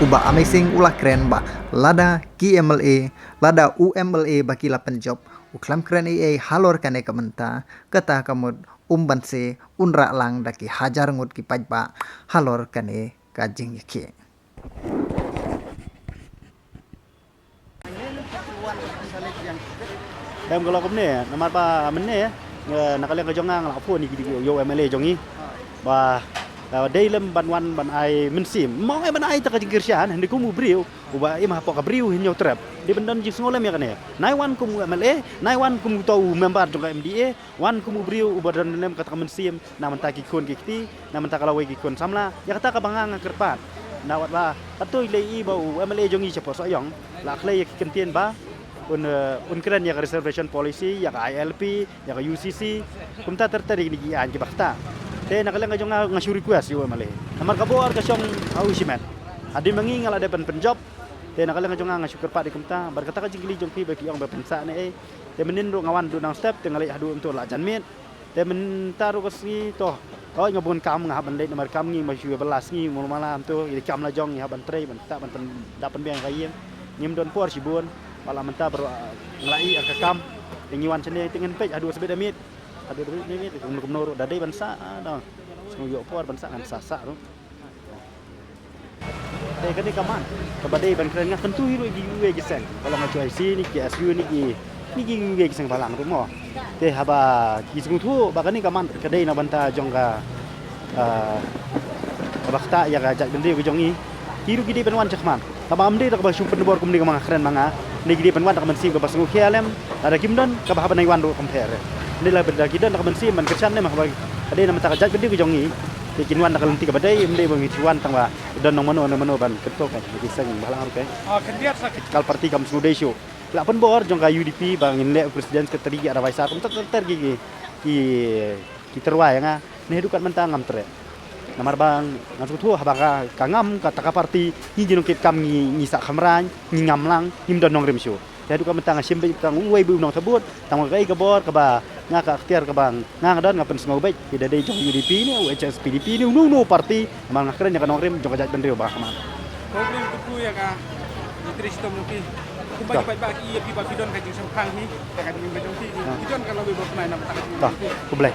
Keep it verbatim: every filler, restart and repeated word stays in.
U Bah Amei Singh u la kren ba lada ki M L A, lada u M L A ba ki la pynjop u khlem kren ei ei halor kane ka bynta, kata ka mut um banse un rah lang da ki hajar ngut ki paidbah halor kane ka jingïakhih. Em, ka la kumne, namar ba mynne, eh, na ka liang ka jong nga nga la phone ïa ki, ïa u M L A jong ngi. Ba, eh, dei lem ban wan ban ai mynsiem. Mo ngi ban ai ta ka jingkyrshan, hynrei kum u briew uba im hapoh ka briew hynñiew trep. Dei ban don jingsngew lem ïa kane. Nai wan kum u M L A, nai wan kum uto u member jong ka M D A, wan kum u briew uba don lem kata ka mynsiem na mynta ki khun ki kti, na mynta ka lawei ki khun samla. Ïa kata kaba nga nga kyrpad. Na wat ba katto i lei i ba u M L A jong ngi shapoh Sohiong la khlei ïa ki kyntien ba un, eh, un kren ïa ka reservation policy, ïa ka I L P, ïa ka U C C. Kumta ter ter ïa kine ki aiñ kiba ktah. Te na ka liang ka jong nga nga shu request ïa u M L A. Namar ka bor ka shong ha u shimet. Hadien ba ngi nga la dep ban pynjop. Te na ka liang ka jong nga nga shu kyrpad ïa kumta. Bad kata ka jingkylli jong phi ba phi ong ba pynsah ne ei. Te mynnin ruh nga wan duh nang step te nga leit haduh mynta la jan miet. Te mynta ruh ka sngi to. Ka oi nga bun kam nga hap ban leit namar kam ngi ma shu ba la sngi mul mala mynta ïa kam la jong ngi hap ban trei ban ta ban pyn da pynbiang ka ïing. Ngim don por shibun. Ba la mynta baroh, ah, nga la ïa ka kam. Te ngi wan shane te ngin peit haduh sabit amit. Haduh sabit amit kumno kumno ruh da dei ban sah, ah, da. Sngew ïoh por ban sah ngan sah sah ruh. Te kane ka mat kaba dei ban kren nga kyntu hi ruh ïa ki kiwei ki seng. Ka long ka J Y C ne ki K S U ne ki, ne ki kiwei ki seng balang ruh mo. Te haba ki sngewthuh ba kane ka mat ka dei na bynta jong ka, ah, kaba ktah ïa ka jaitbynriew ka jong ngi. Ki ruh ki dei ban wan shakhmat. Kaba ym dei da kaba shu pynbor kumne kaba nga kren ma nga. Ne ki dei ban wan da ka mynsiem kaba sngewkhia lem. Lada kim don kaba haba nai wan ruh kam pher. Ne lada ki don da ka mynsiem ban kyrshan lem haba ka dei na bynta ka jaitbynriew ka jong ngi. Te kin wan da ka lynti kaba dei, ym dei ba ngi shu wan tang ba don nong mano nong mano ban kynto ka ki seng ba la ruh ke. Ah, khyndiat sa ki. Kal party kam sngewdei shuh. La pynbor jong ka U D P ba ngin leh president secretary ki advisor kumta ter ter ki ki ki tyrwa ïa nga. Ne haduh kat mynta ngam treh. Namar ba ngan sngewthuh haba ka, ka ngam kata ka party ngi ki nongkit kam ngi, ngi sah khamrain, ngi ngam lang, ngim don nongrim shuh. Te haduh ka mynta nga shim beit tang uwei ba u nongthabut, tang ba kaei ka bor kaba nga ka ikhtiar kaba nga nga don nga pynsngew beit, ïa da dei jong U D P ne, U H S P D P ne, uno uno party, namar nga kren ïa ka nongrim jong ka jaitbynriew ba khmat. Khublei khublei ïa ka, ïa ka shitom jong phi. Kumba ki paidbah ki ïa phi ba phi don ka jingshemphang hi, ïa ka jingim ka jong phi. Ki don ka lawei ba pynai na bynta ka jingim ka jong phi. Khublei.